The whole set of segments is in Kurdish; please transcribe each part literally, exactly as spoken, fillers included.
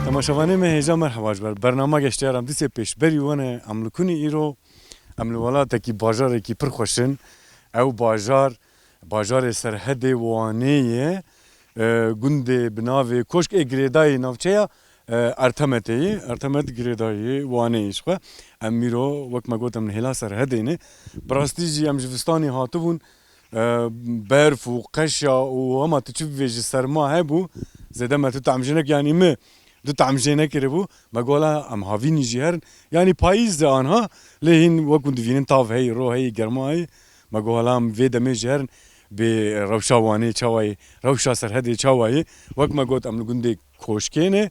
Temaşevanê me hêja merheba ji ber bernama Geştiyar em dîsê pêşberî wan e. Em li kunî îro, em li welatekî, bajarekî pir xweş in. Ew bajar, bajarê Serhedê Wanê ye. E, gundê bi navê Koşk ê Girêdayê navçeya, e, Ertemetê ye. Ertemet Girêdayê Wanê ye ji xwe. Em îro, wek me got, em li hêla Serhedê ne. Bi rastî jî em ji zivistanê hatibûn. E, berf û qeşa û hema tu çi bivêjî serma hebû, zêde me tu tam jê nek-, yanî mi du tam jê nekiribû, me got, "Wela em havînî jî herin." Yanî payîz e anha, lê hîn wekû divînin tav heye, ro heye, germa heye. Me got, "Wela em vê demê jî herin, bê rewşa Wanê çawa ye, rewşa Serhedê çawa ye?" Wek me got, em li gundê Koşkê ne.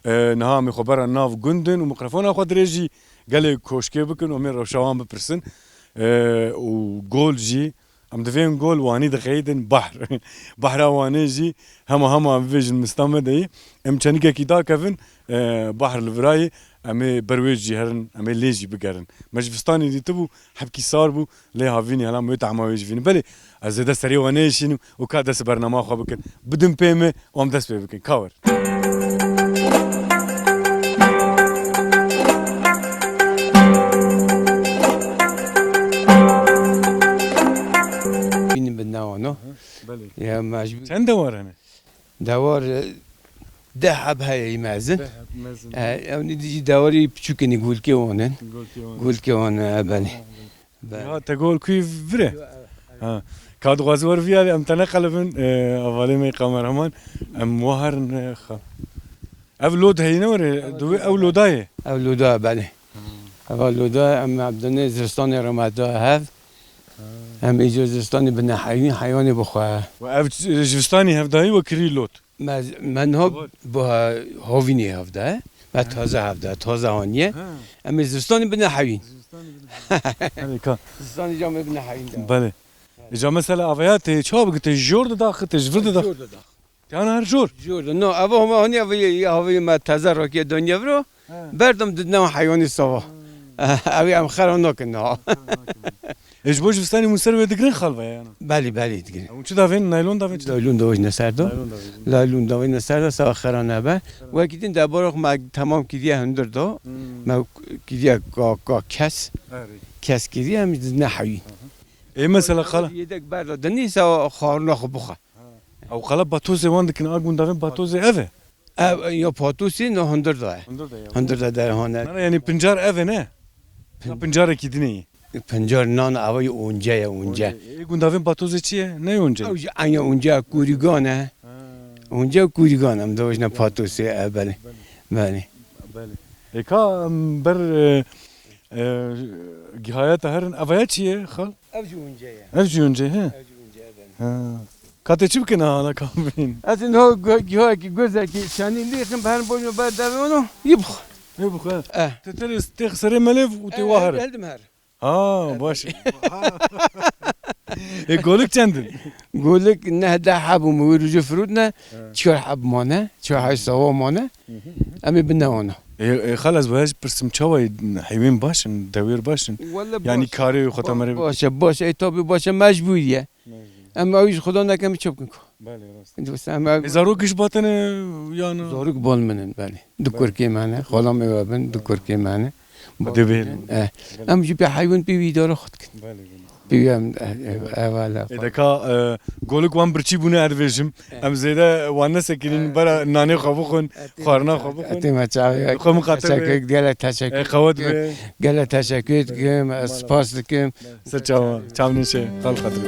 E, niha em ê xwe berin nav gundin û mikrofona xwe dirêjî gelê Koşkê bikin û em ê rewşa wan bipirsin. E, û gol jî, em divên gol Wanî dixeyidin bahr. Bahra Wanê jî hema hema em bibêjin mista me de ye. Em çenîkekî dakevin, e, bahr li vira ye, em ê ber wê jî herin, em ê lê jî bigerin. Me ji zivistanê dîtibû, hebkî sar bû, lê havînî hela em wê tehma wê jî vînin. Belê, ez zêde serê we nêşînim û ka dest bi bernama xwe bikin. Bidin pê me û em dest pê bikin. Ka wer. Bînin bi nava no. Belê. Ya mecbûr. Çend dewar hene? Dewar, e, deh heb heye, mezin. Deh heb mezin. E, ew nî dijî dewarî piçûk in, gulkê wan in. Gulkê wan in. Gulkê wan in, e, belê. Belê. Ya te gol kuyî vir e? Ha. Ka dixwazî wer viyarî, em te neqelibin, e, hevalê me kameraman, em wa herin, e, xwe. Ev lod heyî ne were, ew loda ye. Ew loda, belê. Ev loda, em evdinê zivistanê re me da hev. Em îca zivistanê bine heyî, heywanê bixwe. Ve ev ji zivistanê hevdayî we kirî lod? Me, me niha bi ha-, havînê hevda. Me taze hevda, taze haniye. Ha. Em ê zivistanê bine hewîn. Zivistanê bine hewîn. Belê, ka. Zivistanê ca me bine hewîn de. Belê. Îca mesela avaya tê çawa bigite, jor de daxite, ji vir de dax-, Jor de dax. Yan her jor. Jor de. No, ava homa haniye, avê, avê me taze rakiye doniye viro. He. Berdim didine heywanî sava. Ew ê em xera nakin niha. Ê, ji bo zivistanê hûn ser wê digirin xalvaya yana? Belê, belê digirin. Hûn çi davên? Naylon davên çi? Laylon davêjine ser de. Naylon davêjine. Laylon davêjine ser de, sava xera nebe. Xera. Wekî din debarok me temam kiriye hundir da. Hmm. Me kiriye ka, ka kes. Erê. Kes kiriye, em didine hewîn. Hı hı. Ê, mesela qala- Yedek berda dinî, sava xarina xwe bixe. Ew qala batozê wan dikin, a gundavên batozê ev e? Ev, ya patosî, no hundir da ye. Hundir da ye. Hundir da derhane. Na, na, yanî pincar ev e, ne? Pin- Na pincarekî dinê ye. Pincar nan, ava ye once ye, once. Once. Ê, gundavên batozê çi ye? Ne once? Ew jî enya once, kûrîgan e. Ha. Once kûrîgan, em dawêjne patosê, e, belê. Belê. Belê. Belê. Ê, ka, em, ber, e, e, gihaya te herin, eva ya çi ye, xal? Ev jî once ye. Ev jî once, he? Ev jî once ye, belê. Ha. Ka tê çi bikin ha, hala ka bibîn? Ez niha gu-, gihayekî, gozekî, çanî lêxin, bi herin boyno ber devê wano, yî bixwe. Yî bixwe. Eh. Te terê têx serê melê û tê Eh, wa herin. Geldim her. Ha, baş. E, golik çend in? Golik neh deh heb û min wê rojê firotne, Evet. çar heb mane, çar heb sawa mane. Hı hı. Em ê binewana. E, e, xal, ez waya jî pirsim, çawa ye, heywan baş in, dewêr baş in? Wele Yani baş e. karê xwe Ba-, temerê baş e, baş e, tabî baş e, mecbûrî ye. Mecbûr. Em ew jî Xuda neke, em çi bikin ku? Belê, rast. Dost, em ev Ê, zarok giş batene, yan? Zarok bal min in, belê. Du Belê. kurkê me ne, xala me ve bin, du kurkê me ne. Dibêrin. Eh. Belê. Em jî pê heywan pê wî îdare xwe dikin. Belê, belê. Bî em, e, e, evala. Ê deka, e, golik wan birçî bûne, ez dibêjim. Em zêde wan nesekînin, bera nanê xwe bixwin, xwarina xwe bixwin. Etê me çavê. Xwe min xatir be. Teşekkür, gele teşekkür. E, qewet be. Gele teşekkür dikim, ez spas dikim. Ser çawa, çav nêşe, xal xatir.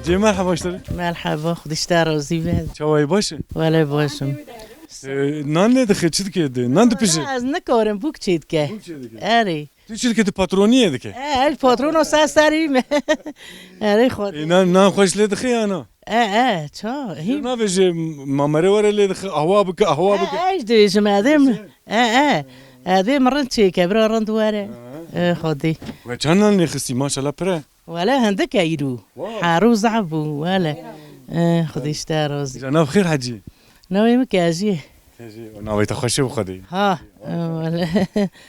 Hacê, merhaba, işte. Merhaba, Xwedê ji te razî be. Çawa yî, baş î? Wele baş im. Ee, nan lê dixê, çi dike de? Nan dipije? Ez nikarim, bûk çê dike. Bûk çê dike. Erê. Tu çi dike, tu patroniyê dike? E, ez patrono ser serî me. Erê, Xwedê. Ee, nan, nan xweş lê dixe ya na? E, e, ça, hî. Navê ji mamere were lê dixe, ahwa bike, ahwa bike. E, e, ez dibêjim, edê min. E, e. Edê min rind çêke, bira rind were. E, Xwedê. We çend nan lê xistî, maşallah pire. Wele hindik e îro. Wow. Herû zehf bû, wele. Eh, Xwedê ji te razî. Îja nav xêr Hecî. Navê min Kejî. Kejî, o navê te xweş e bi Xwedê. Ha, eh, wele.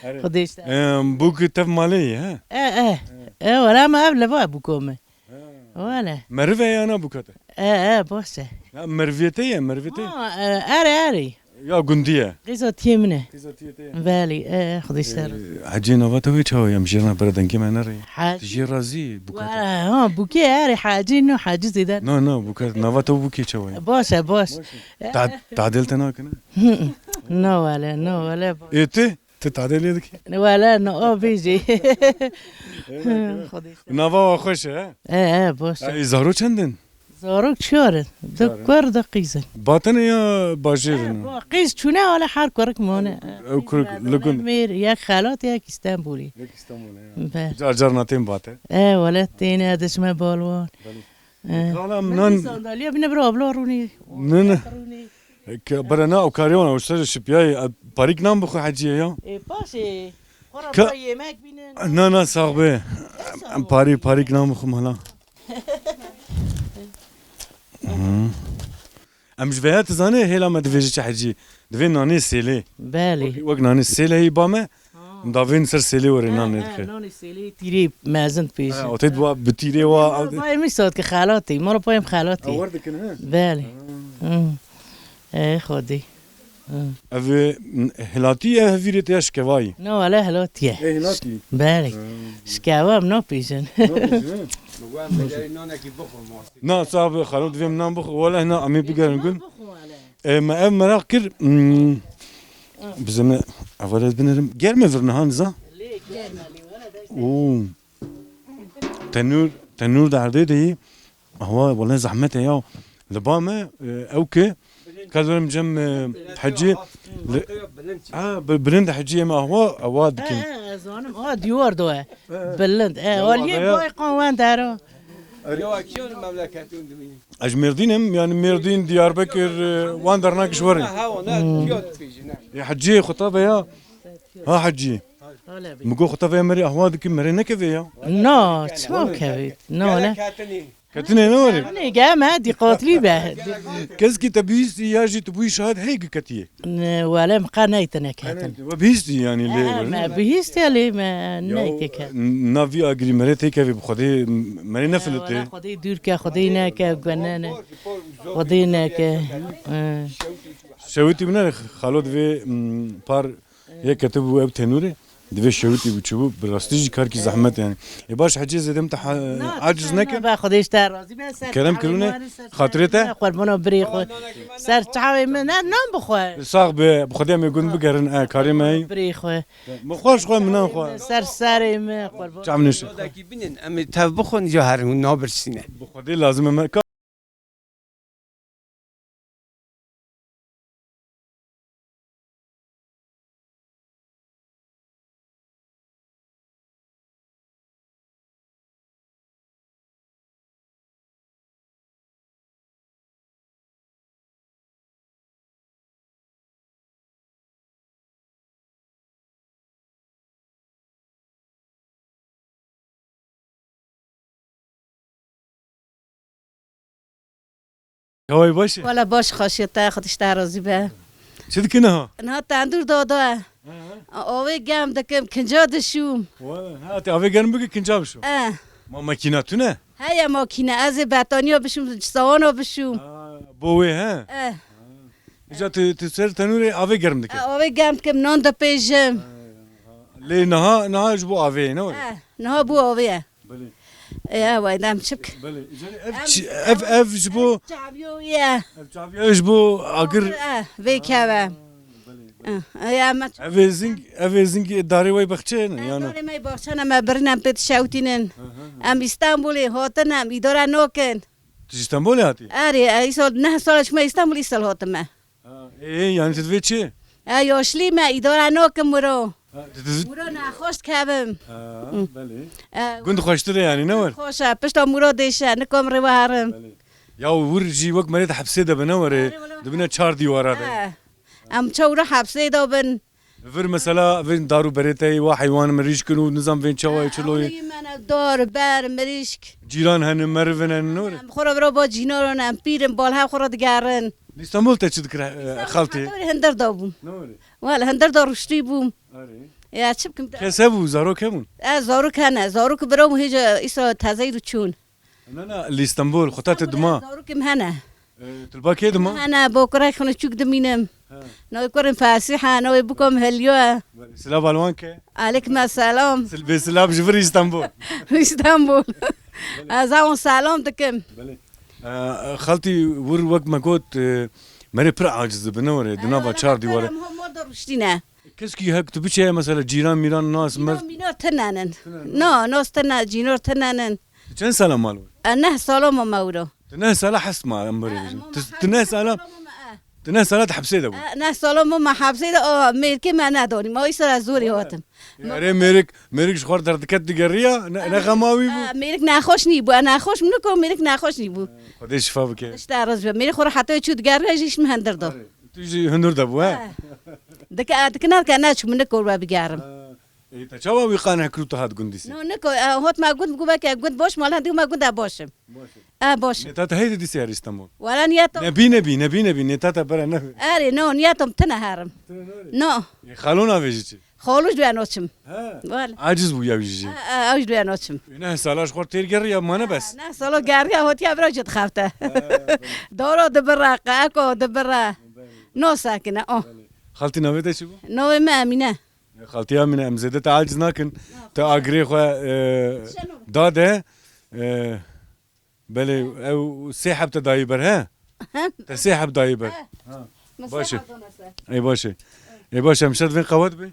Erê. Xwedê ji te. Em, bûk tev malê ye, he? Eh, eh. Eh, wele me ev leva bûko me. Ha. Wele. Meriv e ya na bûka te? Eh, eh, baş e. Ya meriviyê te ye, meriviyê te ye? Ha, eh, erê, erê. Ya gundî ye? Qîza tiyê min e. Qîza tiyê te ye? Belê, e, e, Xwedê ji te razî. Ee, Hecî, nava te wê çawa ye? Em jê re bira dengê me nere. Hecî. Tu jê razî bûka te? Wa, ha, bûkê erê Hecî, no Hecî zêde. No, no, bûka, nava te û bûkê çawa ye? Baş e, baş. Baş e. Ta-, tadêl te nakine? No wele, no wele. Ê tu? Tu tadê lê dikî? Wele, no, o bêjî. Xwedê ji te. Nava wa xweş e, he? E, e, baş e. Ê, zaro çend in? Zarok çar in. Du kur, du qîz in. Batene ya bajêr in? Ba, qîz çûne, wele her kurik mane. Ew kurik li gund. Mêr, yek Xelat, yek Îstenbulî. Yek Îstenbulî, ya. Be. Car car na tên bate. E, wele têne, diçime balwan. Belê. E. Kalam nan. Sandalye bine bira abla rûnî. Ne, ne. Rûnî. Ke bere na, o karê wan, o ser şipiyayê, e, parîk nan bixwe Hecîye ya. E, paşê. Xora bira yemek bînin. Na, na, sax be. Em parî, parîk nan bixwe mala. Hı. Em ji veya, tu zanî, hêla me divêje çi Hecî? Divê nanê sêlê. Belê. Wek, wek nanê sêlê hî ba me, ha, em davên ser sêlê were nan, ha, nedixwe. Nanê sêlê tîrê mezin pêşin. Ha, o tê dua bi tîrê wa. Mala payê min sat ki xelatê, mala payê min xelatê. Ha, wer dikin, he? Belê. Ha. Hı. Ê Xwedê. Hı. Ev, e, hilatî ye, hevîrê te ya şikevayî? No, wele hilatî ye. Ê, hilatî? Belê. Hı. Şikeva em napêjin. Napêjin? Na, sax be, xalo divê min nan bixwe. Wele hina em ê bigerin gund. E, me ev meraq kir, hmm, bizê me ev wele binerim. Germ e vir niha niza? Oo. Tenûr, tenûr di erdê de yî. Awa, wele zehmet e ya. Li ba me, e, ew ki, ka dirim cem, e, Hecî, li, ha, bi-, bilind Hecî em awa, awa dikin. E, e, ez zanim, ha, diyar do e. E, e. Bilind, e, ya, aliyê ya. Bay qan wen dero. Erê. Ya, kîyan memleketûn dimî? Ez Mêrdîn im, yani Mêrdîn, Diyarbekir, e, wan dernek ji werin. Ha, ha, ne, hmm, kîyan dibêjî, ne? E, Hecî, xwe ta veya. Ha, Hecî. Min got, xwe ta veya merê ahwa dikin, merê nekeve ya. Na, çima kevît? Na, ne? Ketinê ne were? Ne, gel me, diqatlî be. Keskî te bihîstî ya jî tu bûyî şahid hey ki ketiye? Ne, wele min qe neytine ketin. We bihîstî yani lê were? Me bihîstiye lê me neytike. Na vî agirî merê têkevê bi Xwedê merê nefilite. Wele Xwedê dûr ke, Xwedê neke, gunene. Xwedê neke. Şewitî bine xalo divê, m, par Yek ketibû ev tenûrê, divê şewitî bû çibû, bi rastî jî karkî zehmet yani. Ê baş Hecî zêde min te ha-, aciz neke. Ba Xwedê ji te razî be, ser kerem kirûne, xatirê te. Qurbana birê xwe. Ser çavê min, ne, nan bixwe. Sax be, bi Xwedê em ê gund bigerin, e, karê me. Birê xwe. Min xweş xwe, min nan xwe. Ser serê min, qurban. Çav nêşe. Binin, em ê tev bixwin, ya her hûn nabirsîne. Bi Xwedê lazim e me. Çawayî baş e? Wala baş, xweşiye te, Xwedê ji te razî be. Çi dikin niha? Niha tendûr dada. He. Avê germ dikim, kinca dişûm. Wala, ha, te avê germ bike, kinca bişo. Eh. Ma makîna tune? Heye makîne, ez ê betaniya bişûm, sawana bişûm. Ha, bo wê, he? Eh. Îca tu, tu ser tenûrê avê germ dike? Eh, avê germ dikim, nan dipêjim. Lê niha, niha ji bo avê ye, ne were? Eh, niha bo avê ye. Belê. Ya, way dem çik. Belê. Îca ev Em çi, ev, ev ji bo çaviyo ye. Ev çaviyo ji bo agir. Eh, vê keve. Belê, belê. Eh, ya, me Ev ê zing, ev ê zing darê wey bexçe ne, Eh, ya ne? Darê me baxçe ne, me birîn em pê dişewtînin. Hı hı hı. Em Îstanbulê hatin, em îdare nakin. Tu ji Stenbolê hatî? Erê, e, îsal neh sal çûme Îstanbul, îsal hatime. Ha, ê, ê, yani tu divê çi? E, yaşlî me, îdare nakim wiro. Ha, tu, tu Wiro nexweş dikevim. Ha, Hı. belê. E, Gund xweştir e yani, ne wer? Xweş e, pişta Murad êşe, nikom rê we herim. Belê. Ya wir jî wek merê di hepsê de be, ne were? Erê, wala. Dibine çar dîwara de. E, em çew re hepsê de bin. Vir mesela vên dar û berê te wa heywan mirîşkin û nizam vên çawa ye, çi lo ye? Ewlî me ne dar, ber, mirîşk. Cîran hene, merivin hene, ne were? Em xwe re vira ba cînaran em pîr in, bal hev xwe re digerin. Li Îstanbul te çi dikir, e, xaltê? Xaltê were hindir da bûm. Ne were? Wele hindir da rûştî bûm. Erê. Ya çi bikim? Kes hebû, zarok hebûn? E, zarok hene, zarok bira bû hêca îsra tezeyî rû çûn. Na, na, li Îstanbul, xwe ta te dima. Zarokê min hene. E, tu li ba kê dima? Hene, bo kurek xwe çûk dimînim. Ha. Navê kurên Fasîh e, navê bûka min Hilyo e. Belê, silav al wan ke. Aleykum selam. Sil-, bê silav ji vir Îstanbul. Îstanbul. Ez ewan selam dikim. Belê. E, xaltî wir wek me got, e, merê pir aciz dibe, ne were, di nava çar dîware. Em hema da rûştîne. Keskî hek tu biçe mesela cîran mîran nas Cîran mers. Mînar tinanin. Tinanin. Na, nas tina, cînar tinanin. Tu çend sala mal we? E, neh sala ma mewro. Tu neh sala hest ma em bere bijin. Tu, tu neh sala, tu neh sala tu hepsê de bû. E, neh sala ma me hepsê de, o, mêrkê me nedonî. Ma îsra zorî hatim. Erê mêrik, mêrik ji xwar derdiket digeriya, ne, ne xema wî bû? E, mêrik nexweş nî bû. E, nexweş min ko, mêrik nexweş nî bû. Xwedê şifa bike. İşte razı be. Mêrik xwe heta çû digeriya jî min hendir da. Erê. Tu jî hundir de bû, he? He. Dike, dike, nedike, neçû min nikor we bigerim. Ha. Ê, te çawa wî qane kir û tu hat gundî sê? No, niko, e, hot me gund, gu beke gund boş, mal hendi me gund e boşim. Boş. E, boş. Niyeta te heydi dîsê her Îstanbul? Wala niyetim. Nebî, nebî, nebî, nebî, niyeta te bere ne? Erê, no, niyetim tine herim. Tine ne? No. Ê, xalon avê jî çi? Xalû ji duya noçim. He. Wala. Aciz bû ya wî jî. E, e, ew ji duya noçim. Ê, neh sala ji xwe têr geriya mane bes. E, neh sala geriya hotiya vira cid xefte. He, belê. Doro dibira, qeko dibira. Belê. No sakine, oh. Belê. Xaltî navê te çi bû? Navê me Emîne. Xaltî Emîne, em zêde te aciz nakin. Te agirê xwe, e, dade, e, Belê, ew sê heb te dayî ber, he? Te sê heb dayî ber. Ha. Baş e. Ê, baş e. Ê, baş e, em şer divên qewet be.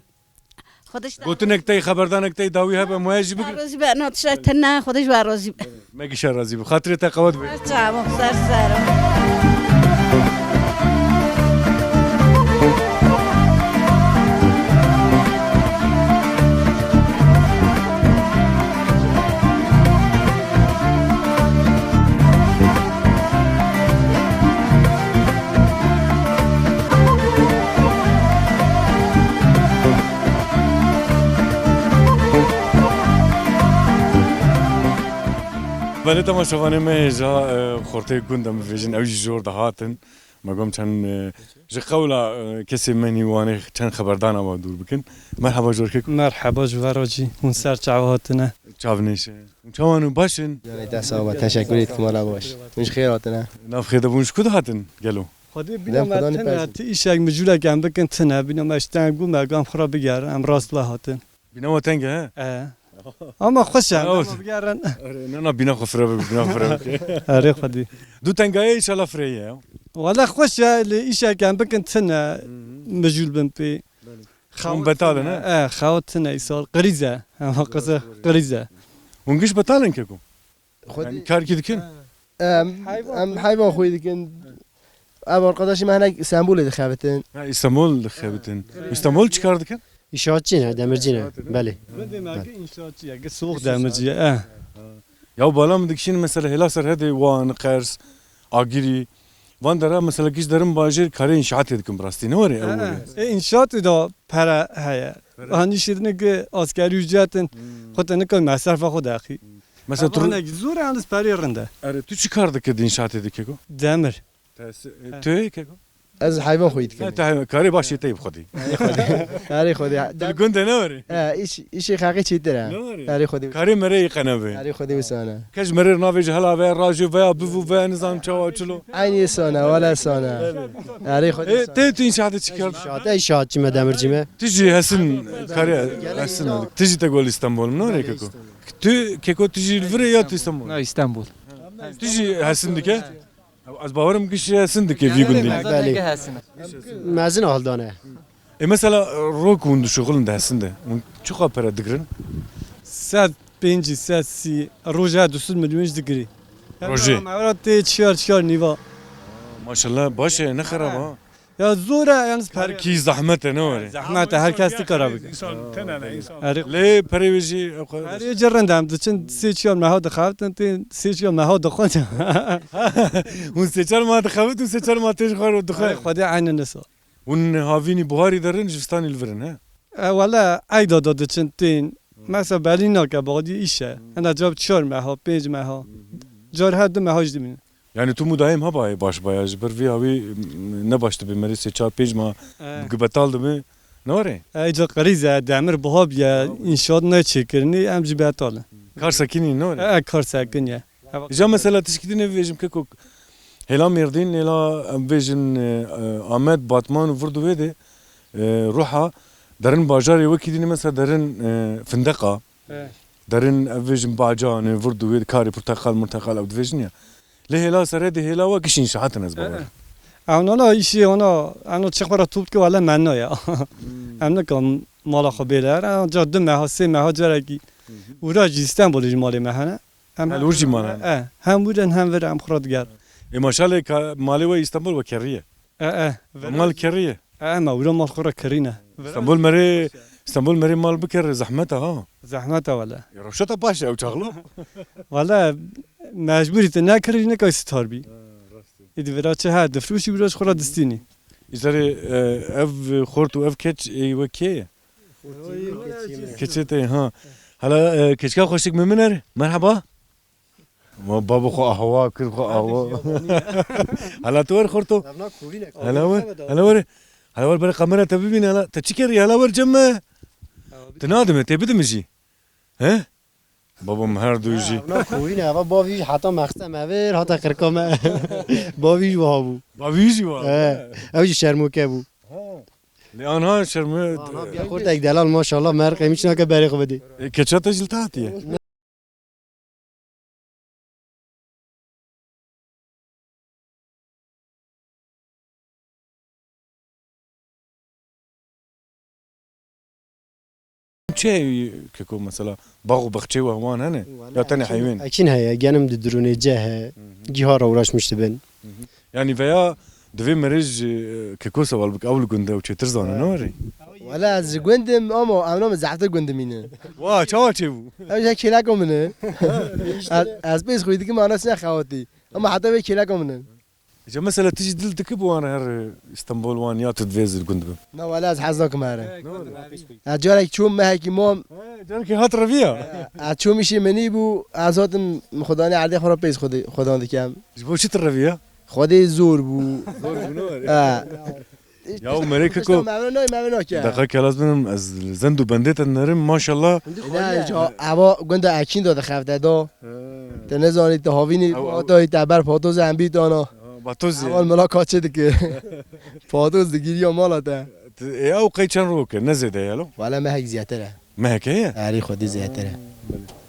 Gotinek te, xeberdanek te dawî hebe, em waya jî bigirin. Rozî be, no, tu şer tine, Xwedê ji we rozî be. Me gişa razî be. Xatirê te qewet be. Çawa, ser ser. Belê temaşevanê me hêja, e, xortê gund em bivêjin, ew jî jor dihatin. Me gom çend, e, ji qewla, e, kesê me nî Wanê çend xeberdana we dûr bikin. Merheba jorkek. Merheba ji we re jî. Hûn ser çawa hatine? Çav nêşe. Hûn çawan û baş in? Canê te sax be. Teşekkür ederim. Wala baş. Hûn ji xêr hatine. Nav xêr de bûn, ji ku dihatin gelo? Xwedê bîna me tine, tu îşek mijûlek em bikin tine. Bîna me ji te gû me gam xwe re bigerin. Em rast ve hatin. Bîna we teng e, he? E. Ama xweş e, dema bigerin. Erê, na, na, bîna xwe fire bike, bîna xwe fire bike. Erê xwedî. Du tengayê, înşallah firê ye. Wala xweş e, lê îşek em bikin tine, mijûl bin pê. Belê. Hûn betal in, he? E, xewa tine îsal. Qirîz e. Ama qirîz e. Hûn giş betal in keko? Xwedî. Yani kar kî dikin? Em, em heyvan xwî dikin. Ev arkadaşî me hinek Stenbolê dixebitin. Ha, Îstanbul dixebitin. Îstanbul çi kar dikin? İnşaatçı ne, demirci ne? Belê. Gundê me gi înşaatçî ye, gi soğuk demirci ye, eh. Ya bala min dikişîn mesela hêla Serhedê, Wan, Qers, Agirî. Van dera mesela giş derin bajêr karê înşaatê dikin bi rastî, ne were ew were? E, înşaatê de pere heye. Pere. Hanî şirine ki askeri ücretin, xwe te nikar mesrefa xwe dexî. Mesela tu... Zor e, yalnız perê rind e. Erê, tu çi kar dikir di înşaatê de keko? Demir. Te s-, e, tu yê keko? Ez heyvan xwî dikim. Ne, tu heyvan, karê baş yê te yê bi xwedî. Erê xwedî. Erê xwedî. Dil gund e ne were? E, iş, işê xeqî çêtir e. Ne were? Erê xwedî. Karê merê yê qene be. Erê xwedî wisa ne. Kes ji merê navê ji hela ve, rajê veya bivû veya nizam çawa çilo. Aynı sona, wala sona. Erê xwedî. E, sona. Te tu înşaatê çi kar? Şate şaatçî me demircî me. Tu jî hesin karê hesin. Tu jî te gol Îstanbul ne were keko? Tu keko tu jî li vir ê ya tu Îstanbul? Na Îstanbul. Tu jî hesin dike? Ez bawerim kişî hesin dike vî gundî. Belê. Mezin haldane. E, mesela, rok hûn dişuxulin di hesin de. Hûn çiqa pere digirin? Sed pêncî, sed sî, roja du sed milyon jî digirî. Rojê? Mewra tê çiyar, çiyar nîva. Maşallah, baş e, ne xerab ha. Ya zor e, yalnız per- Her kî zahmet e, ne were? Zahmet e, her kes dikara bike. Însan tenene, însan. Erê. Lê perê wê jî ew qe- Her yê ci rind em diçin sê çiyar meha dixebitin, tê sê çiyar meha dixwin. Hûn sê çar meha dixebit û sê çar meha tê ji xwe re dixwe. Erê, Xwedê eyne nisa. Hûn havînî buharî derin, jivistanî li vir in, he? E, wele eyda da diçin tên. Mesela belî nake, badî îş e. Hena car çar meha, pênc meha. Car her du meha jî dimînin. Yani tu mudayim heba baş baya, ji ber vî hawî, m, ne baş dibe, merê sê çar pênc meha, e, gi betal dibe. Ne were? E, ca qerîz e, demir buha biye, înşaat ne çêkirinî, em jî betal in. Kar sekinî ne were? E, kar sekin ye. Îja mesela tişkî din ê bibêjim keko, hêla Mêrdîn, hêla em bêjin, e, e, Amed, Batman û vir di wê de, e, ruha derin bajarê wekî din ê mesela derin, e, Findeqa, e, derin ev bêjin Bacan ê vir di wê de karê porteqal, morteqal ew dibêjin ya. Lê hêla Seredê hêla we giş înşaat in ez bawer. E, e. Ew nana îşê wana, eno çi xwe re top dike wele menna ya. Hmm. Em nikan mala xwe bêle her, em ca du meha, sê meha carekî. Hı hı. Ûra jî Stenbolê jî malê me hene. Em Hel ur jî mane. E, hem wir in hem vir em xwe re digerin. Ê maşallah ka malê we Îstanbul we kerî ye. E, e. Mal kerî ye. E, e, me wira mal xwe re kerîne. Îstanbul merê, Îstanbul merê mal bikerê zehmet e ha. Zehmet e wele. Ya rewşeta baş e ew çaxlo. Wele mecbûrî te nekirî, nekay sitar bî. Ha, rast e. Îdî vira çi he, difrûşî wira ji xwe re distînî. Îzerê, e, ev xort û ev keç ê we kê ye? Keçê te, ha. Hala, e, keçika xweşik min min erê. Merhaba. Ma babo xwe ahwa, kir xwe ahwa. Hala tu wer xorto. Hala wer, hala wer. Hala wer bere kamera te bibîne hala. Te çi kerî hala wer cem me? Te nadime, te bidime jî. He? Babo me her du jî. Evna kowîne, eva bavî heta mexse me ver, hata qirka me. Bavî jî wiha bû. Bavî jî wiha bû. He. Ew jî şermoke bû. Ha. Lê anha şermi-, Anha bir xortek delal maşallah, mer qemiş nake berê xwe bidê. E, keçata jî li te hatiye? Çi heye keko mesela? Bax û bexçeyê we wan hene? Wala ya tenê ekin, heywan? Ekin heye, genim di dirûnê ce he, Hı hı. Gîha re uğraşmış dibin. Hı hı. Yani veya divê merê ji, e, keko sewal bik, ew li gund e û çêtir zane, ne were? Wala ez ji gund im, ama em ne min zehf de gund dimînin. Wa, çawa çêbû? Ew jî kêleka min e. Ez, ez pêz xwî dikim, ana sine xewatî. Ama heta vê kêleka min e. Îca mesela tu jî dil dikî bi wan re her Îstanbul wan ya tu divê ez li gund bim? Na wele ez hez nakim here. Ne were? Ez carek çûm mehekî mam. He, carekê hat reviya. Ez çûm îşê min nîbû, ez hatim xwedanê erdê xwe re pêz xwedê-, xwedan dikem. Ji bo çi tu reviya? Xwedê zor bû. Zor bû ne were? He. Ya û merê keko. Mevra nayê, mevra nake. Deqa kelas binim, ez zend û bendê te nerim, maşallah. Eva gunda Ekîn de dixevde do. He. Te nezanî, te havînî Ew, ew. Patayî, te ber patoz em bî dana. Ha, batoz ye. Heval mela kaçê dike. Patoz digiriya mala te. Te, e, ew qey çend rok e? Ne zêde ye lo? Wala mehek zêdetir e. Mehek heye? Erê xwedî zêdetir e.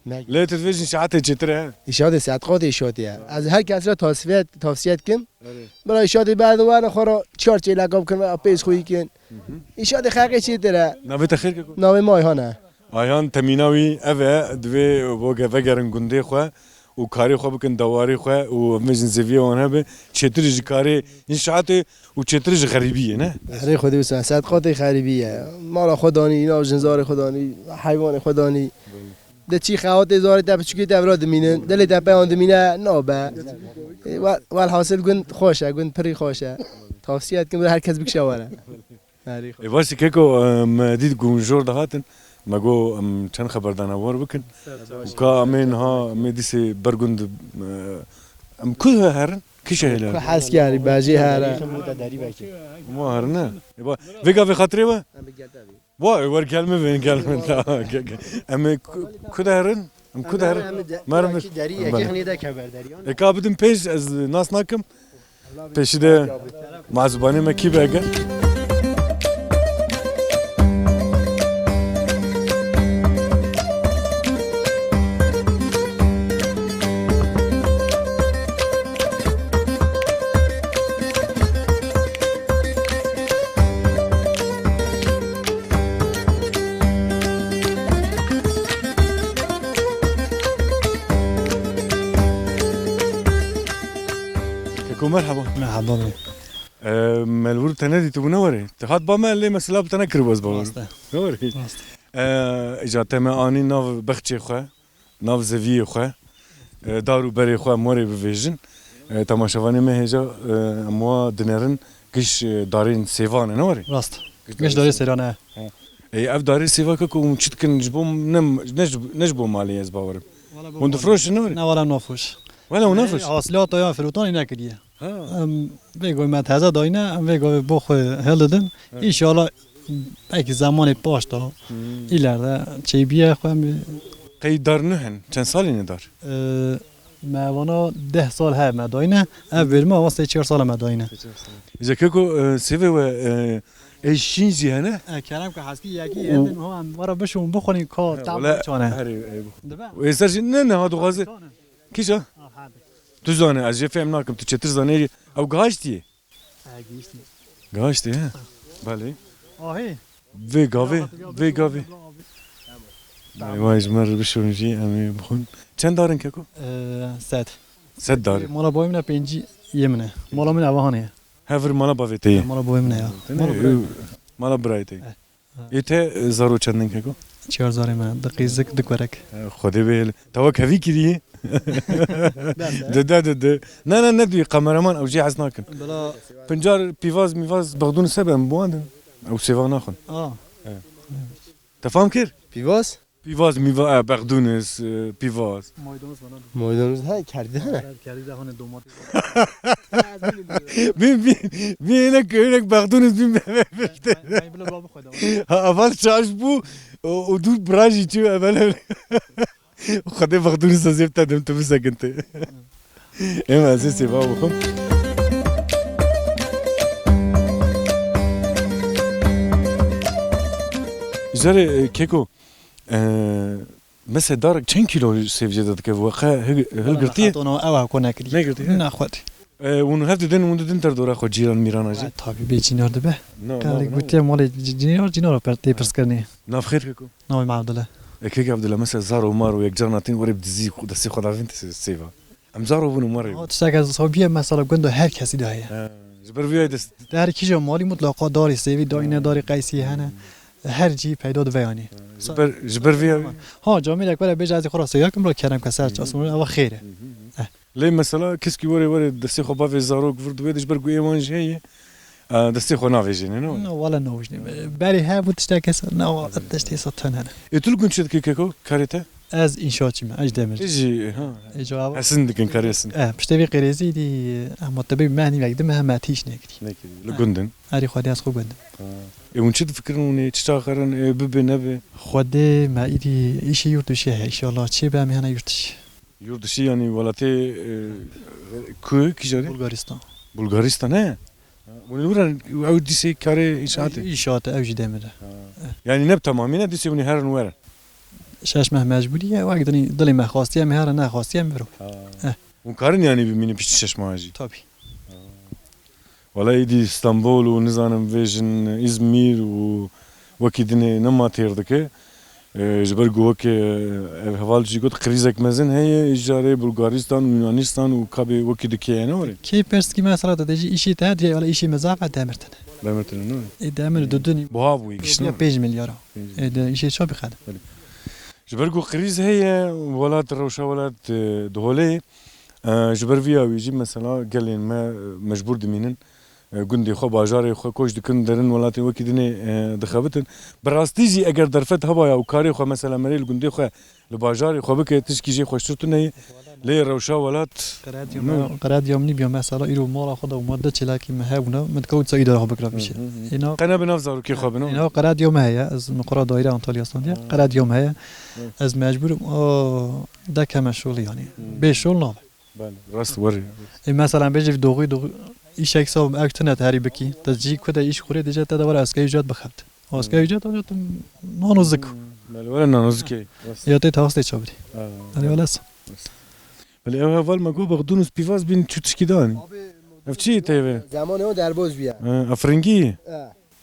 Mehek. Lê tu dibêjî înşaatê çêtir e? Înşaatê sedqatê înşaatê ye. Ez her kes re tavsiye, tavsiye dikim. Erê. Bila înşaatê berdin werin xwe re çar çêleka bikin ve pêz xwe yikin. Hı hı. Înşaatê xeqê çêtir e. Navê te xêr keko? Navê me Ayhan e. Ayhan, temîna wî ev e, divê bo ge-, vegerin gundê xwe û karê xwe bikin, dewarê xwe û em bêjin zeviyê wan hebe, çêtir ji karê înşaatê û çêtir ji xerîbiyê, ne? Erê xwedî wisa, sedqatê xerîbî ye. Mala xwe danî, îna jinzarê xwe danî, heywanê xwe danî. Belê. De çî xewatê zarê te piçûkê te vira dimînin, dilê te peyan dimîne, nabe. E, wel-, welhasil gund xweş e, gund pirî xweş e. Tavsiye dikim, her kes bikşe were. Erê xwe. Ê, baş e keko, em dît ku hûn jor dihatin, me got, em çend xeberdana war bikin. Ser çav. Û ka em ê niha, em ê dîsê ber gund, e, em ku herin? Kişe hele. Ku hes kerî, bejê here. Hema herine. E, ba, vê gavê xatirê we? Em bi gel te bî. Wa, e, wer gel min vê, gel min. Tamam, gel, gel. Em ê ku, ku de herin? Em ku de herin? Em de, Mer belkî derî, em yekê bere. Xinê de keber derî, yani. E, ka bidin pênc, ez nas nakim. Pêşî de mazûbanê me kî be gel. Keko, merhaba. Merhaba be. E, me li wir te nedîtibû, ne were? Te hat ba me, lê mesela bi te nekiribû ez bawer. Rast e. Ne were? Rast e. E, îca te me anî nav bexçê xwe, nav zeviyê xwe, e, dar û berê xwe morê bivêjin. E, temaşevanê me hêja, e, em wa dinerin giş, e, darên sêvan e, ne were? Rast. Giş darê sêvan e. Ha. E, ev darê sêva keko hûn çi dikin ji bo ne, ne ji, ne ji bo malê ez bawerim. Hûn difroşin, ne were? Ne, wala nafroş. Wala hûn nafroş? Hasilata ya firotanê nekiriye. Ha. Em vê gavê me teze dayne, em vê gavê bo xwe hildidin. Evet. Înşallah belkî zemanê paş da, Hmm. îlerde çêbiye xwe em. Qey dar nuh in? Çend salî ne dar? Ee, me vana deh sal hev me dayne. Ev bêrme ava sê çar sal me dayne. Îca keko, e, sêvê we, e, ê şîn jî hene? E, kerem ke heskî yekî O- hildin ho em wara bişûn bixwîn ka Ha, tam wala çane. Herê, e, bu. Dibe. Ê ser jî ne, ne, ha, dixwaze. Çane. Kîja? Ha, hadi. Tu zane, ez jê fêm nakim, tu çêtir zanêrî. Ew gihiştiye? Ha, gihiştiye. Gihiştiye, he? Belê. Ahê. Vê gavê, vê gavê. Vay, vay, ji me re bişon jî, em ê bixwin. Çend dar in keko? Ee, sed. Sed dar in. Mala boyê min e pêncî yê min e. Mala min e, ava hanê ye. He, vir mala bavê te ye. Mala boyê min e ya. Te ne, Mala birayê. Ew, mala birayê te ye. Eh. Ê te, e, zaro çend in keko? Çar zarê me, du qîzik, du kurek. E, Xwedê bihêle. Te wek hevî kiriye? Dide, dide. Ne, ne, ne duyê kameraman, ew jê hez nakin. Bila Pincar, pîvaz, mîvaz, bexdûn sebe em biwandin. Ew sêva naxwin. Aa. E. Te fam kir? Pîvaz? Pîvaz, mîva, e, bexdûnis, e, pîvaz. Maydanoz bana. Maydanoz he, kerdî he. Kerdî de hane domates. Bin, bin, bin, hinek, hinek bexdûnis bin bebe bifte. Ay, ay, bile babı koydu. Ha, aval şaş bû, o, o dûr birajî çi evvel. Xwedê bexdûnis ez ê te dim, tu bisekinte. Ema ez ê sêva bixwim. Jere, e, keko, e, Mesela darek çend kîlo sêv jê de dike? We qe hil-, hilgirtiye? Wala, heta no ew heko nekiriye. Negirtiye? Na xwedî. E, hûn hev didin, hûn didin derdora xwe cîran mîrana jî? E, tabî bê cînar dibe. Na, Kalê na, na. Gotiye malê cî-, cînar, cînar per-, tê pirs kirinê. Nav xêr keko? Navê me Abdullah. E, kek Abdullah, mesela zaro maro yek carna tîn werê bi dizî xwe, destê xwe davên tê sê-, sêva. Em zaro bûn û merê bûn. Tiştek ez sabiye mesela gund û her kesî de heye. He, ji ber vî yayê dest- Te her kîja malî mutlaqa darê sêvî dayne, darê qeysî hene. Her cî peyda dibe yanî. Ji ber, ji ber vî yayê. Ha, camêrek were bêje ez ê xwe re sêv kim, ra kerem ke ser çasmû, eva xêr e. Eh. Lê mesela keskî were, were destê xwe bavê zarok vir diwê de ji ber ku ê wan jî heye, e, destê xwe navêjîne, ne were? No, wala navêjîne. Berê hebû tiştek kes, ne, wa tiştê sa tune ne. Ê tu li gund çi dikî keko, karê te? Ez înşaatçî me, ez ji demir. Te jî, ha. Ê, cevaba. Hesin dikin, karê hesin. Eh, piştê vê qirêzî dî, eh, em tebê mehnî vek dime, hem me tîş nekirî. Nekirî. Li gund in? Erê xwedî ez xwe gund im. Ha. Ê, hûn çi difikirin hûn ê, çi çaxirin, ê, bibe nebe? Xwedê me îdî îşê yurt dişê heye, înşallah çê be em hene yurt dişê. Yurt dişê yanî welatê, e, ku, kîjanê? Bulgaristan. Bulgaristan, he? Hûn li wir in, ew dîsê karê înşaatê? Înşaatê, ew jî demir e. Ha. Eh. Yanî ne bi temamî ne, dîsê hûn ê herin werin? Şeş meh mecbûrî ye, wek dinî dilê me xwastiye, em ê herin, nexwastiye em viro. Ha. Eh. Hûn karin yanî bimînin piştî şeş mehan jî? Tabî. Wela êdî Stenbol û nizanim vêjin Îzmîr û wekî dinê nema têr dike. E, ji ber ku weke ev heval jî got, krîzek mezin heye, îcarê Bulgaristan û Yunanistan û kabê wekî dikeye ne were? Kê pirs dikî mesela te dê jî îşê te heye, wela îşê me zaf e, demir tine. Demir tine, ne? Ê, demir dudunî. Buha bûyî giştin. Ya pênc milyara. Pênc. Ê, de îşê çawa bixedim? Belê. Ji ber ku krîz heye, welat, rewşa welat, e, diholê. E, ji ber vî ya wî jî mesela gelên me, e, mecbûr dimînin. e, gundê xwe, bajarê xwe koç dikin, derin welatê wekî dinê, e, dixebitin. Bi rastî jî eger derfet hebaya û karê xwe, mesela merê li gundê xwe, li bajarê xwe bike, tişkî jê xweştir tune ye. Lê rewşa welat Qerediya min, qerediya min biya mesela îro mala xwe de û me du çêlekî me hebûna, min dikewt ser îdara xwe bikira vî şê. Hı, hı, hı. Îna qene bi nav zarokê xwe bin, îna qerediya me heye, ez miqara daîre Antalya Standiye, qerediya me heye. Hı. Ez mecbûr im, o, dek heme şolî yanî. Hı. Bê şol nabe. Belê, rast werî. Ê, mesela bêje vî doğî, doğî, îşek saw ew tune te herî bikî. Te cî ku de îş xurê dêje te de were asgari ücret bixebit. Asgari ücret ancak nano zik. Hmm, belê, were nano zikê. Rast. Ya tê tahas tê çabirî. Ha, yani öyle. Belê ev heval me got, Bexdûnus pîvaz bîn çû tişkî danî. Ev çi ye teyve? Zamanê o derbaz bûye. Ha, efringî? He.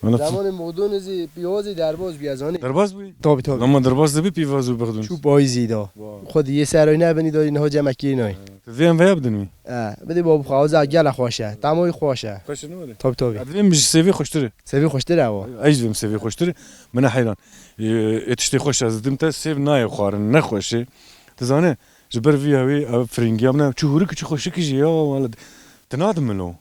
Wala tu- Zamanê Bexdûnusî pîvazî derbaz bûye, zanî? Derbaz bûyî? Tabii, tabii. Lama derbaz dibi pîvaz û Bexdûnus. Çû payîzî da. Vay. Xwe di yê serayî nebinî da, niha cemekî nayê. Vê em veya bidin wî? E, bidî bab xwe, ew zî gele xweş e. Temawî xweş e. Xweş e, ne were? Tabii, tabii. Divê min ji sêvê xweştir e. Sêvê xweştir e o. Ey ji vê min sêvê xweştir e. Min heyran. E, ê tiştê xweş ez didim te, sêv nayê xwarin, ne xweş e. Tu zane, ji ber vî hewî ev firingiya min e. Çi hûrik, çi xweşik jî ya, wala. Tu nadim min lo.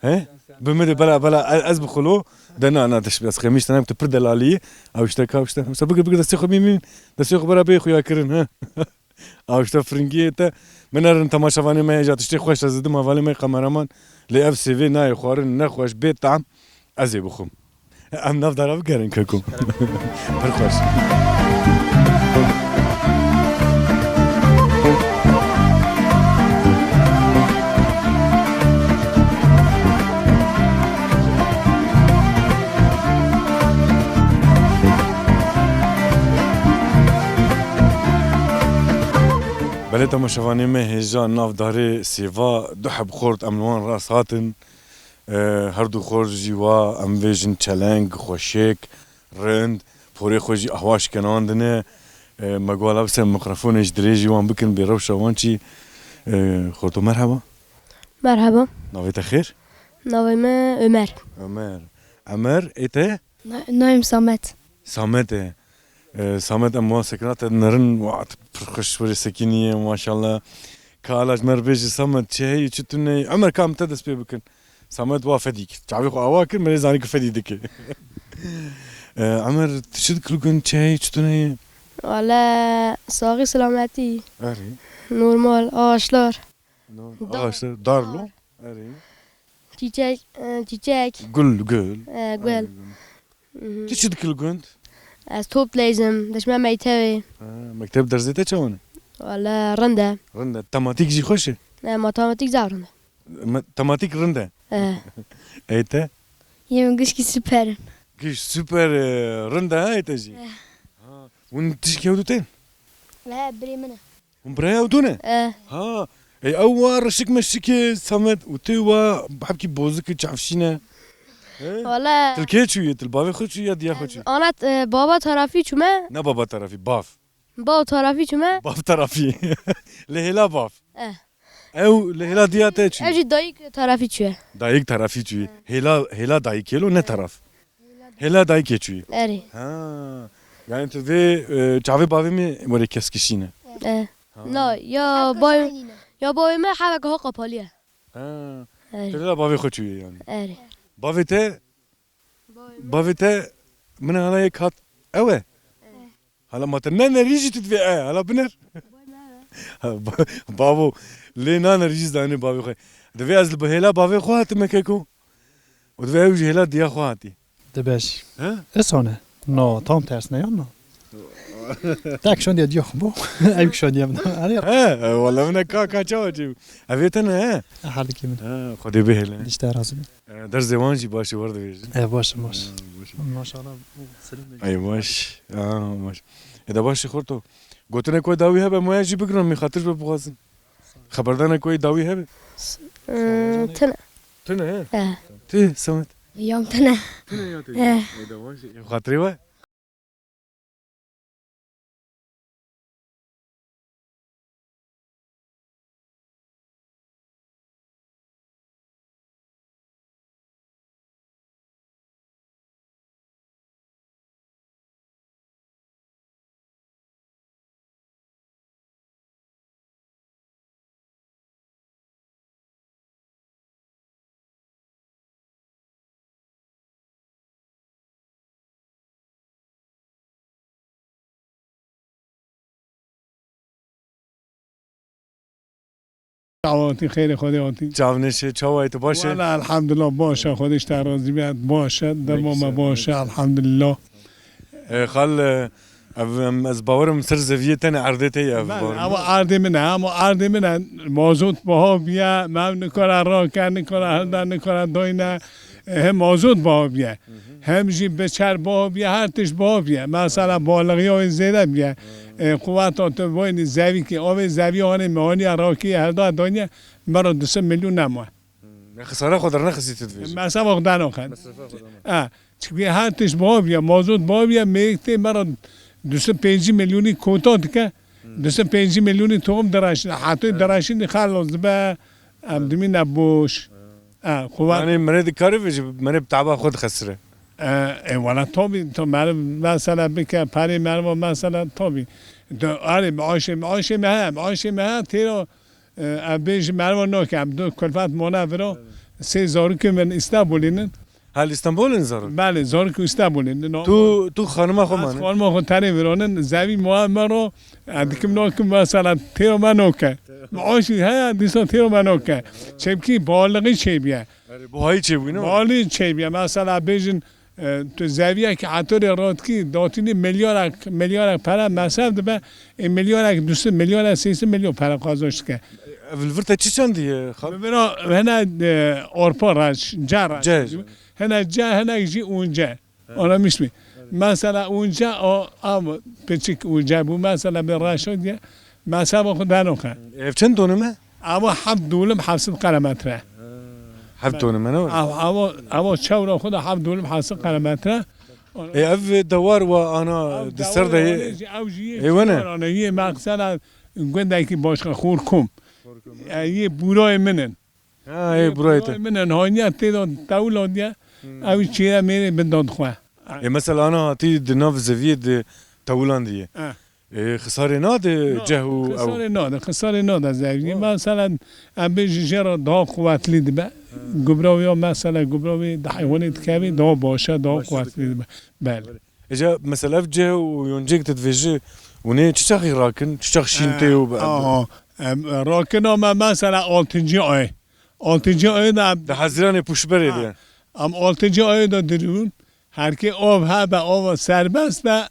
He? Bi min de bela, bela, e-, ez bi xwe lo. De na, na, tişt, ez xemîş te ne, tu pir delalî yî. Ew işte ka, işte. Mesela bigir, bigir destê xwe mîn, mîn. Destê xwe bera bê xuya kirin, he? Aw, işte firingiyê te. Min nerin temaşevanê me hêja tiştê xweş ez didim, hevalê me kameraman. Lê ev sêvê nayê xwarin, ne xweş, bê tam. Ez ê bixwim. Em navdara bigerin keko. Pir xweş. Belê temaşevanê me hêja navdarê sêva du heb xort em li wan rast hatin. E, her du xort jî wa em vêjin çeleng, xweşik, rind, porê xwe jî ahwa şikenandine. E, me got, "Hala bise mikrofonê ji dirê jî wan bikin, bê rewşa wan çi." E, xorto merheba. Merheba. Navê te xêr? Navê me Ömer. Ömer. Ömer, ê te? Na-, navê min Samet. Samet e. E, Samet em wan sekina te nerin, wa, tu pir xweş were sekiniye, maşallah. Ka ala ji me re bêje Samet, çi heyî, çi tune ye? Ömer, ka em te dest pê bikin. Samet wa fedî kir. Çavê xwe awa kir, me lê zanî ku fedî dike. E, Ömer, tu çi dikir gund, çi heyî, çi tune ye? Wala, saxî selametî. Erê. Normal, ağaçlar. No, dar. Ağaçlar, dar lo. Dar. Erê. Çiçek, e, çiçek. Gul, gul. E, gul. Erê, gul. Mhm. Tu çi dikir li gund? Ez top dileyzim, diçime mektebê. Ha, mekteb dersê te çawan e? Wala rind e. Rind e. Tematîk jî xweş e? Ne, matematîk zaf rind e. Me-, tematîk rind e? E. Ê te? Yê min gişkî süper in. Giş süper e, rind e ha ê te jî? E. Ha, hûn tişkî hev du tên? He, birê min e. Hûn birayê ew du ne? E. Ha. Ey ew wa reşik meşik e Samet û tu wa hebkî bozik e, çavşîn e. He? Wala. Tu li kê çûyî? Tu li bavê xwe çûyî ya diya xwe çûyî? Ana, e, baba tarafî çûme. Ne baba tarafî, bav. Bav tarafî çûme. Bav tarafî. Li hêla bav. E. Ew li hêla diya te çûyî? Ev jî dayik tarafî çûye. Dayik tarafî çûyî. E. Hêla, hêla dayikê lo ne taraf. Hêla dayikê çûyî. Erê. Ha. Yani tu vê, e, çavê bavê min were keskişîne. E. Ha. Na, ya bavê, ya bavê me hevek ha qapaliye. Ha. Erê. Tu hêla bavê xwe çûyî yani. Erê. Bavê te, bavê te min hala yek hat ew e? Hala ma te nenerî jî tu divê e, hala biner. Ha, ba-, bavo, lê nanerî jî zanê bavê xwe. Divê ez li bi hêla bavê xwe hatime keko. Û divê ew ji hêla diya xwe hatî. Dibe jî. He? Esane. No, tam tersine ya no. Tek şandiye diya xwe bo. Ew şandiye min. Hani ya. He, e, wala min e ka, ka çawa çi. Evê te ne he? Herdikî min. He, Xwedê bihêle. Dişte razî bin. E, derzê wan jî baş e, werdibêjin. E, baş e, baş. E, baş e. Maşallah, bu Selim Bey. Ay baş. Aa, baş. E de baş e xorto. Gotinek we dawî hebe, moya jî bigrin, min xatir be bixwazin. Xeberdanek we dawî hebe? S-, e, tune. Tune he? E. Ti, Samet? Yam tune. Tune ya te. E. E de baş e. Xatirê we? Çawa hatî, xêrê Xwedê hatî. Çavnêşê, çawa yî, tu baş e? Wala, elhamdulillah, baş e, Xwedê ji te razî be, baş e, derman me baş e, elhamdulillah. E, xal, e, ev, em, ez bawerim ser zeviyê tenê erdê te ye ev. Belê, bawerim. Ama erdê min e, ama erdê min e, mazot biha biye, me ev nikare rake, nikare hilda, nikare doyne, e, hem mazot biha biye. Hem jî biçer biha biye, her tişt biha biye. Mesela balixiya wê zêde biye. E, quweta tu boynî zevî ki, avê zevî hanê mehaniya rakî herda daniye, mero du sed milyon nemaye. Hmm, ya xisara xwe dernexistî tu dibêjî. Mesaba xwe danoxe. Mesrefa xwe danoxe. E, çünkü her tişt biha biye, mazot biha biye, mêrik tê mero du sed pêncî milyonî kota dike. Hmm. Du sed pêncî milyonî tohum diraşîne. Heta diraşînî xelos dibe, em dimîne boş. E, quwet. Yanî merê dikare vêjî, merê bi taba xwe dixesire. E, e, wala tabî, to meriv mesela bike, perê meriva mesela tabî. De, arê, maaşê, maaşê me heye, maaşê me heye, têro, e, em bêjî meriva nake, em du kulfet mane viro, sê zarokê min Îstanbulî nin. Hal Îstanbulî nin zarok? Belê, zarok Îstanbulî nin. Tu, tu xanima xwe mane? Xanima xwe tenê vironin, zevî muha me ro, e, dikim nakim mesela têro me nake. Maaşî heye, dîsa têro me nake. Çemkî balixî çêbiye. Erê, buhayî çêbûyî, ne? Balî çêbûye. Mesela bêjin, e, tu zeviyekî hetorê rotî datînî milyarek, milyarek pere mesref dibe, e, milyarek du sed, milyarek sê sed milyon pere qazanç dike. Ev li vir te çi çendî ye, xal? Li vir hene, e, orpa reş, ce reş. Ce. Hene ce, hene jî unce. Anlamış mı? Mesela unce o, am, piçik unce bu. Mesela bir reşo diye. Mesela bu kadar o kadar. Ev çend dönüme? Ama heft dönüm heft sed kare metre. Heft dönüme ne var? Ama, ama, ama çevre o kadar heft dönüm heft sed kare metre. E, ev dewar wa ana di ser de ye. Ev jî, ev jî, e, wene? Ana ye, mesela gundekî başka Xorkum. E, ye burayê min in. Ha, ê, burayê te. Burayê min in, haniya tê de tewla diye, ew çêre mêrê bin dad xwe. E, mesela ana hatî di nav zeviyê di tewlan diye. E, xisarê nade ceh û ew? Xisarê nade, xisarê nade zeviyê. Mesela, em bêjin jê re daha quwetlî dibe. Gubra wê ya mesela gubra wê di heywanê dikevê daha baş e, daha quwetlî dibe. Belê. Êca mesela ev cih û yoncêk tu divêjî, hûn ê çi çaxî rakin, çi çax şîn tê û be-, aha, em, rakina me mesela altıncı ay. Altıncı ay da em, di Hezîranê pûşberê de. Em altıncı ay da dirûn. Herkê av hebe, ava serbest be,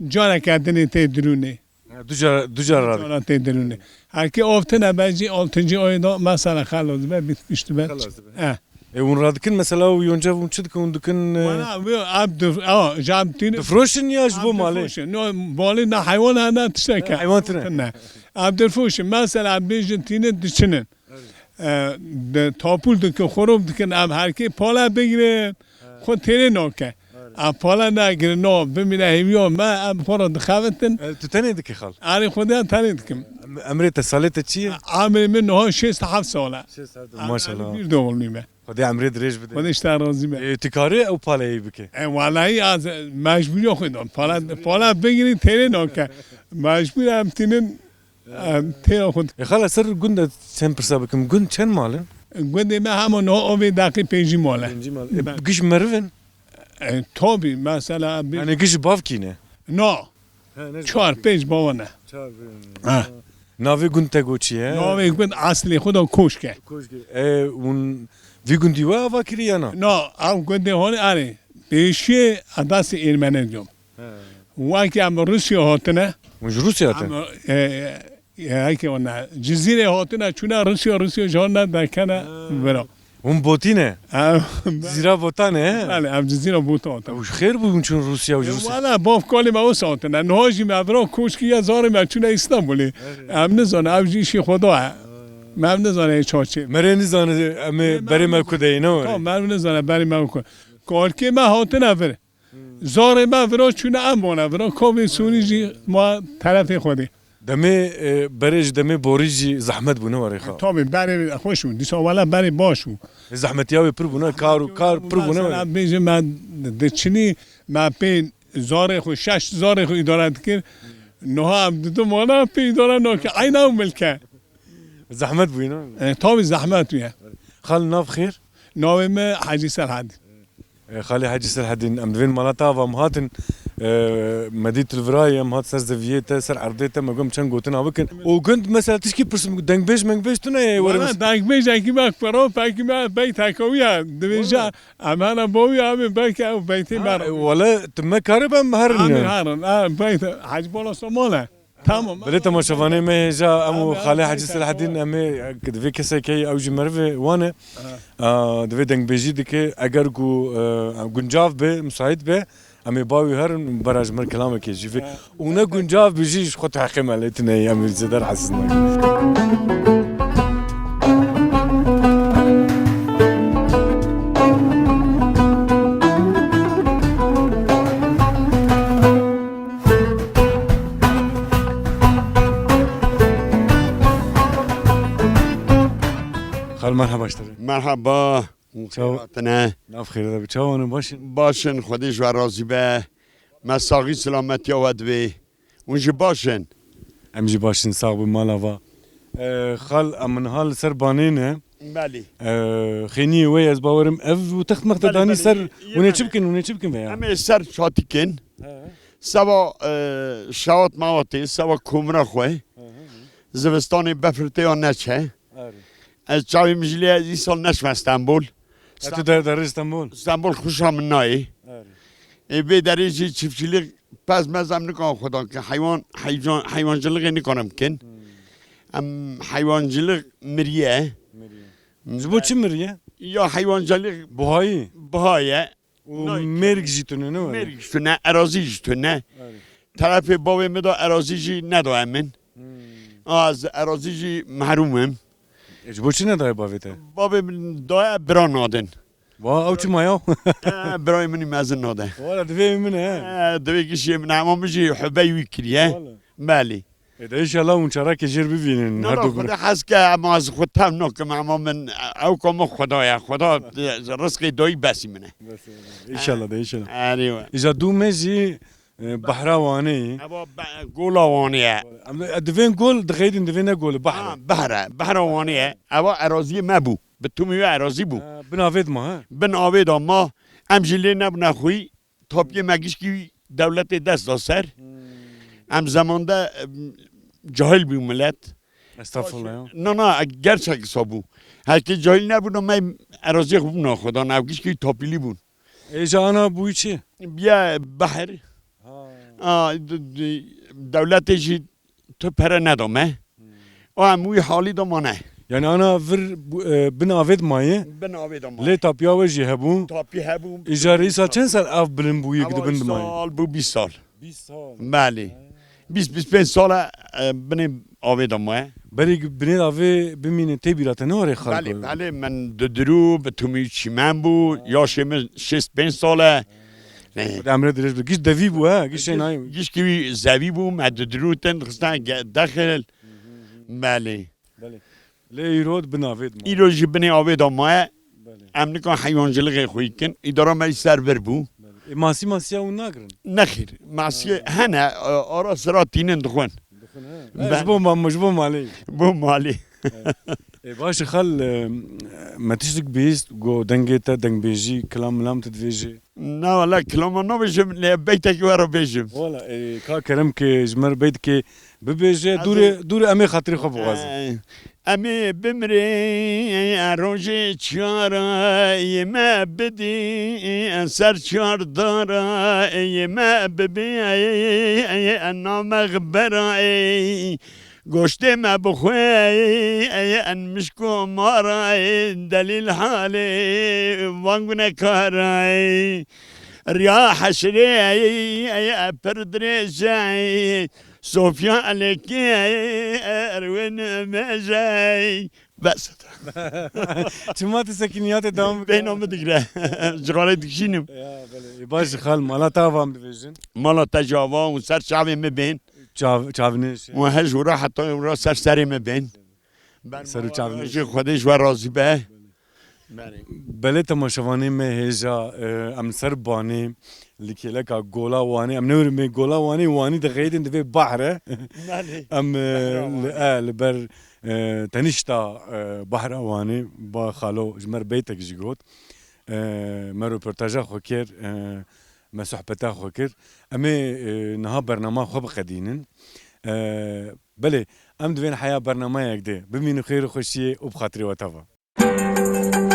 careke dinê tê dirûnê. Ha, du car, du car radik. Cara tê dirûnê. Herkê av tine be jî altıncı ay da mesela xelas dibe, bitmiş dibe. Xelas dibe. He. E, hûn radikin mesela û yonca hûn çi dikin, hûn dikin, e, wala, wê, ab dif-, a, jam tînin. Difroşin ya ji bo malê? Difroşin. No, malê ne heywan hene tiştek e. Heywan tine. Tine. Ab difroşin. Mesela bêjin tînin diçinin. Evet. E, de tapûl dikin, xorop dikin, em herkê pala bigrin. Xwe têrê nake. Em pala nagirin, no, bimîne hêviya me, em xwe re dixebitin. E, tu tenê dikî xal? Erê, xwedê tenê dikim. Em-, emrê te, salê te çi ye? Emrê min niha şêst û heft sal e. Şêst û heft, maşallah. Em, em bîr doğumluyum e. Xwedê emrê dirêj bide. Xwedê ji te razî be. E, tu karî ew paleyê bike? E, walayi az mecbûriya xwe de. Pala, pala bigirî têrê nake. Mecbûr em tînin. Em têra xwe. E, xala, ser gund de çend pirsa bikim. Gund çend mal in? Gundê me hema niha avê deqî pêncî mal e. Pêncî mal. E, giş meriv in? E, tabî, mesela, bi- Yani giş bavkî ne? Na. He, ne? Çar, pênc bava ne. Çar, pênc. Ha. Navê gund te got çi ye? Navê gund eslê xwe de Koşk e. Koşk e. E, hûn vî gundî we ava kirî ya na? Na, ev gundê hol erê. Pêşiyê a destê Êrmenê diyom. He. Wekî em Rûsya hatine. Hûn ji Rûsya hatin? Em, e, e, heke wana, Cizîrê hatine, çûne Rûsya, Rûsya ji hol ne dekene vira. Hûn botî ne? Em, Cizîra Botan e, he? Belê, em Cizîra Botan hatin. Ew ji xêr bû hûn çûn Rûsya û ji Rûsya? E, wala, bav kalê me wisa hatine. Niha jî me vira koçkî ya zarê me çûne Îstanbulê. Evet. Em nizane, ew jî îşê xwe da e. Me em nizane çaçê. Merê nizane, em ê berê me ku de ye, ne were? Tamam, me nizane berê me ku. Kalkê me hatine vir. Zarê me vira çûne em wana vira. Kovê Sûrî jî ma terefê xwedê. Demê, e, berê ji demê borî jî zehmet bû, ne were xwe? Tabii, berê xweş bû. Dîsa wela berê baş bû. E, zehmetiya wê pir bû, ne? Kar û kar pir bû, ne were? Mesela bêjim me diçinî, me pê zarê xwe, şeş zarê xwe îdare dikir. Niha em didim wana pê îdare nake. Eyna ew milke. Zehmet bûye, ne? E, tabii zehmet bûye. Xal, nav xêr? Navê me Hecî Serhedî. E, Xalê Hecî Serhedîn, em divên mala te ava em hatin. e, me dît li virayê, em hat ser zeviyê te, ser erdê te, me got çend gotina bikin. Û gund mesela tişkî pirsim, dengbêj mengbêj tune ye, were Valla mes- dengbêjekî me, xerop, ekî me, beyt heke wî ye. Dibêje, Valla. Em hene bo wî, em ê belkî ew beytê Ha, me re. Wele, tu me karê ben herin Em ê ya. herin, ha, beyt, Hecî Bola Somale. Tamam. Belê temaşevanê me hêja em û Abi, Xalê abi, Hecî abi, Selahedîn, tamam. Em ê, divê kesek heye, ew jî merivê wan e. Aha. Aa, divê dengbêjî dike, eger ku, e, guncav be, müsait be, em ê bawî herin, bera ji me kilamekê jî vê. Ha. Û ne guncav be jî, ji xwe tu heqê me lê tune ye, em ê zêde rahatsiz nakin. Xal, merhaba ji te re. Merhaba. Çaw- Xêr hatine. Nav xêr de bi. Çawa ne, baş in? Baş in, Xwedê ji we razî be. Me saxî silametiya we divê. Hûn jî baş in. Em jî baş in, sax bin, mala va. E, xal, em niha li ser banê ne. Belê. E, xêniyê we ez bawerim ev û text mext Belê, danî belê. ser. Yê Hûn ê çi belê. bikin, hûn ê çi bikin veya? Em ê ser çatî kin. He. Seba, e, şewat mawatê, seba komira xwe. Hı hı. Zivistanê befir tê ya neçe. Erê. Ez çavê min jî lê, ez îsal neçme Stenbol. E, tu der, derê Stenbol? Stenbol xuşa min nayê. Erê. Ê, vê derê jî çiftçilik pez mez em nikarin xwedan kin. Heywan, heywan, heywancilixê nikarin bikin. Hmm. Em heywancilik miriye. Miriye. Ji bo çi miriye? Ya heywancilik Buhayî? Buha ye. Û Nayê mêrg kevin. jî tune, ne were? Mêrg jî tune, erazî jî tune. Erê. Terefê bavê min de erazî jî nedaye min. Hmm. Az erazî jî mehrûm im. E, ji bo çi nedaye bavê te? Bavê min daye bira nadin. Wa, ew çi maya? E, birayê min î mezin nade. Wala divê min e. E, divê gişiyê min, hema min jî hubey wî kiriye. Wala. Belê. E de, înşallah hûn çarekê jêr bibînin, Na, her na, du bir. Xwedê hez ke, em ez xwe tev nakim, ema min, ew ka min Xweda ye, Xweda, e, rizqê dayî besî min e. Bes, e, înşallah de, înşallah. Erê we. Îja dû me jî, e, Behra Wanê ye. Eva be-, gola Wanê ye. Em, e, divên gol dixeyidin, divê ne gol, behr e. Ha, behr e, Behra Wanê ye. Eva eraziyê me bû. Bi tumî wê erazî bû. E, bin avê dima, ha? Bin avê da ma, em jî lê nebûne xwî. Tapiyê me gişkî dewletê dest da ser. Hmm. Em zemanda, em, cahil bû milet. Estağfurullah ya. Na, na, gerçek sa bû. Heke cahil nebûna me eraziyê xwe bûna xwedan. Ev gişkî tapîlî bûn. Ê, ji ana bûyî çi? Biye behr. Ha. A, d-, d-, dewletê jî tu pere neda me. Hmm. O em wî halî de mane. Yani ana vir bu-, e, bin avêt maye. Bin avêt de maye. Lê tapiya we jî hebû. Tapî hebû. Îja rîsa çend sal av bilind bûyî ki Ava dibin dimayê? Sal bû bîst sal. Bîst sal. Belê. He. Bîst, bîst pênc sal e, e, binê avê de maye. Berê binê avê bimîne tê bîra te ne were xal Belê, ko? Belê, min didirû bi tumî çîmen bû, Ha. yaşê min şêst pênc sal e. He. Xwedê emre dirêj bide. Giş devî bû, he? Giş şey nayê. Giş kivî zevî bû, me didirûtin, dixistin ge-, dexil. Belê. Belê. Lê îro di bin avê de maye. Îro jî binê avê de maye. Belê. Em nikan heywancilixê xwe kin. Îdara me jî ser vir bû. Belê. Ê, masî masiya hûn nagirin? Nexêr. Masiyê Ha. hene, e, ara sira tînin dixwin. Dixwin, he. Belê. Ji bo ma-, ji bo malê. Bo malê. Ê, baş e xal, e, me tiştik bihîst, go dengê te, dengbêjî, kilam milam tu dibêjî? Na, wala kilama nabêjim, lê beytekî we re bêjim. Wala, e, ka kerem ke ji me re beytekê bibêje, Ez dûrê, ê dûrê em ê xatirê xwe bixwazin. E, em ê bimrê, e, rojê çiyara, yê me bidî, e, ser çiyar dara, e, yê me bibî, e, e, e, name xibera, e, Goştê me bixwe, en mişko mara, delîl halê van gunekara. Riya heşrê, pir dirêj e, Sofya Elekê, erwên mêje. Bes. Çima tu sekiniyatê devam bike? Beyna min digire. Cixarê dikişînim. Ya, belê. Baş xal, mala te ava em dibêjin. Mala te jî ava û ser çavê min bên. Çav-, çavnêş. Û hej û ra heta û ra ser serê me bên. Ser û çavnêş. Ji Xwedê ji we razî be. Belê. Belê temaşevanê me hêja, e, em ser banê li kêleka Gola Wanê. Em newrimê Gola Wanê, Wanî dixeyidin divê bahr e. Belê. Em, e, Behra li, Wanê. e, li ber, e, tenişta, e, Bahra Wanê, ba xalo ji me re beytek jî got. E, me roportaja xwe kir, e, me sohbeta xwe kir. Em ê, e, niha bernama xwe biqedînin. E, belê, em divên heya bernameyek de bimînin xêr û xweşiyê û bi xatirê we teva.